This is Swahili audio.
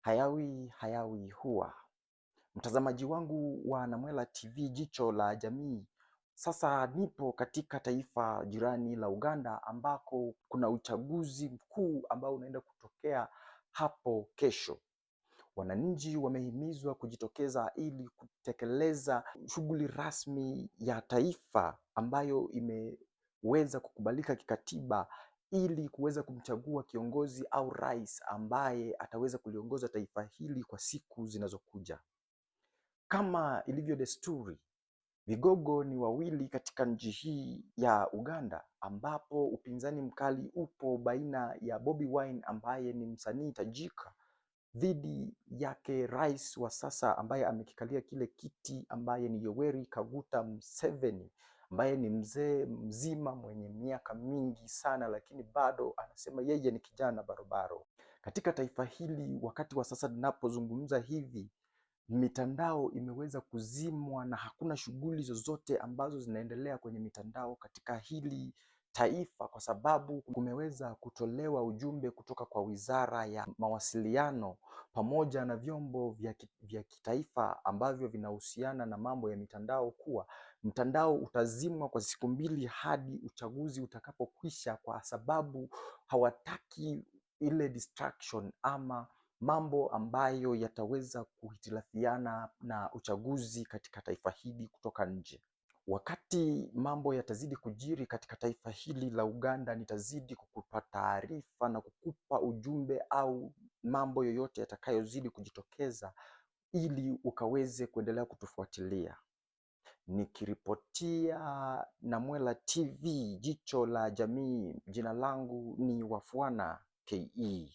Hayawi hayawi huwa. Mtazamaji wangu wa Namwela TV, jicho la jamii. Sasa nipo katika taifa jirani la Uganda ambako kuna uchaguzi mkuu ambao unaenda kutokea hapo kesho. Wananchi wamehimizwa kujitokeza ili kutekeleza shughuli rasmi ya taifa ambayo imeweza kukubalika kikatiba ili kuweza kumchagua kiongozi au rais ambaye ataweza kuliongoza taifa hili kwa siku zinazokuja. Kama ilivyo desturi, vigogo ni wawili katika nchi hii ya Uganda, ambapo upinzani mkali upo baina ya Bobi Wine ambaye ni msanii tajika dhidi yake rais wa sasa ambaye amekikalia kile kiti ambaye ni Yoweri Kaguta Museveni, ambaye ni mzee mzima mwenye miaka mingi sana, lakini bado anasema yeye ni kijana barobaro. Katika taifa hili, wakati wa sasa ninapozungumza hivi, mitandao imeweza kuzimwa na hakuna shughuli zozote ambazo zinaendelea kwenye mitandao katika hili taifa, kwa sababu kumeweza kutolewa ujumbe kutoka kwa Wizara ya Mawasiliano pamoja na vyombo vya kitaifa ambavyo vinahusiana na mambo ya mitandao kuwa mtandao utazimwa kwa siku 2 hadi uchaguzi utakapokwisha, kwa sababu hawataki ile distraction ama mambo ambayo yataweza kuhitilafiana na uchaguzi katika taifa hili kutoka nje. Wakati mambo yatazidi kujiri katika taifa hili la Uganda, nitazidi kukupa taarifa na kukupa ujumbe au mambo yoyote yatakayozidi kujitokeza ili ukaweze kuendelea kutufuatilia. Nikiripotia Namwela TV, jicho la jamii, jina langu ni Wafwana KE.